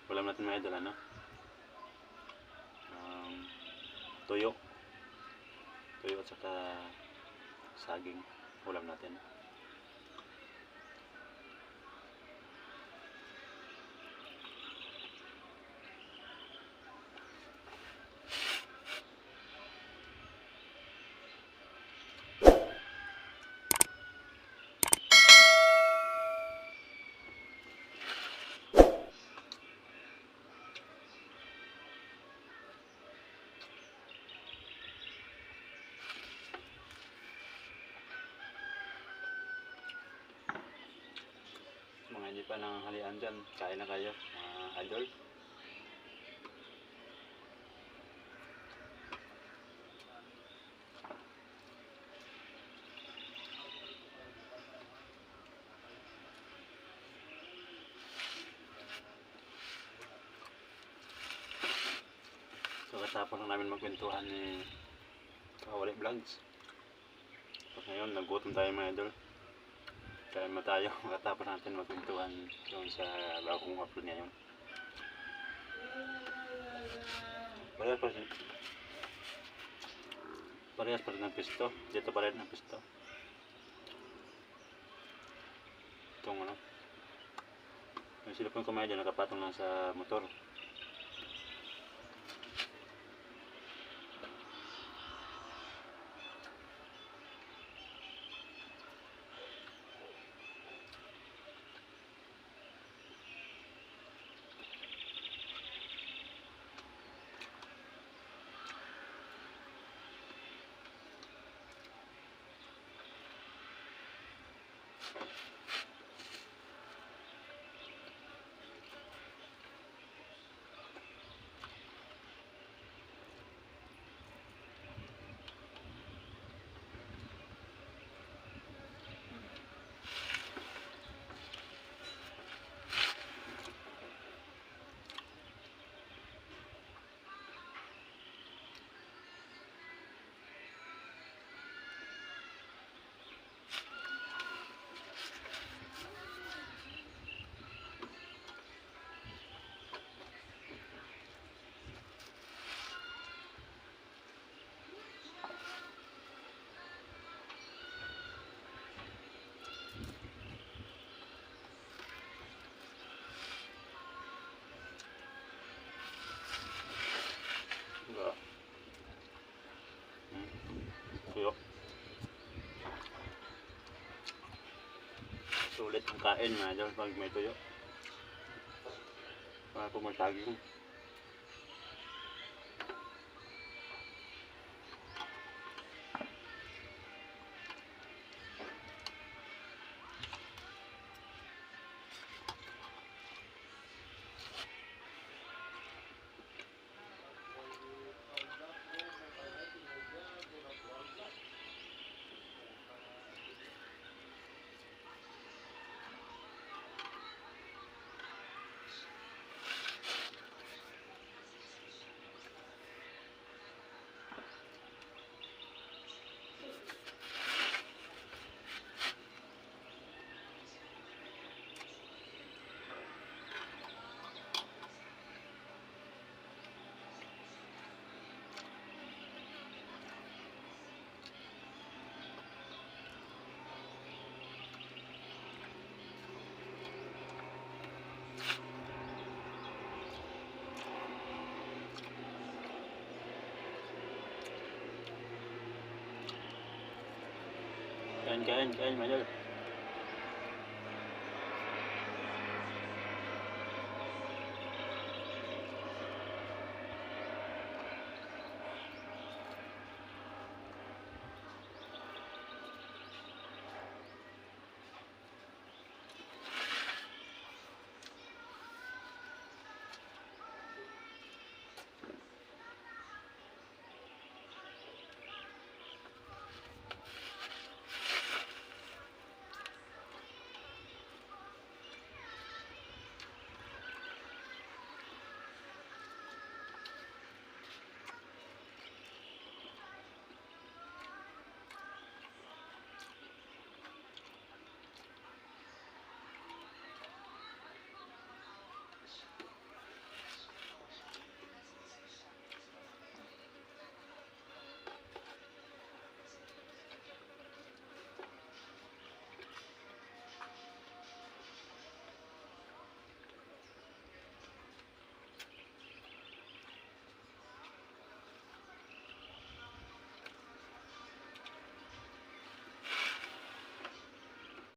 Ulam natin mga idol, ano? Tuyo. Tuyo at saka saging. Ulam natin. Mga hindi pa nanghalian dyan, kain na kayo, mga idol. So katapos lang namin magkwentuhan ni Kawali Vlogs. Tapos ngayon, nagutom tayo mga idol. Kain mo tayo, katapos natin magkwentuhan doon sa bagong upload ngayon. Parehas pa rin ng pisto. Dito pa rin ang pisto. Itong ano. Yung silipon ko mga idol, nakapatong lang sa motor. Tuyo. Sulit ang kain mga idol pag may tuyo. Para po masaging. Kain, mga idol.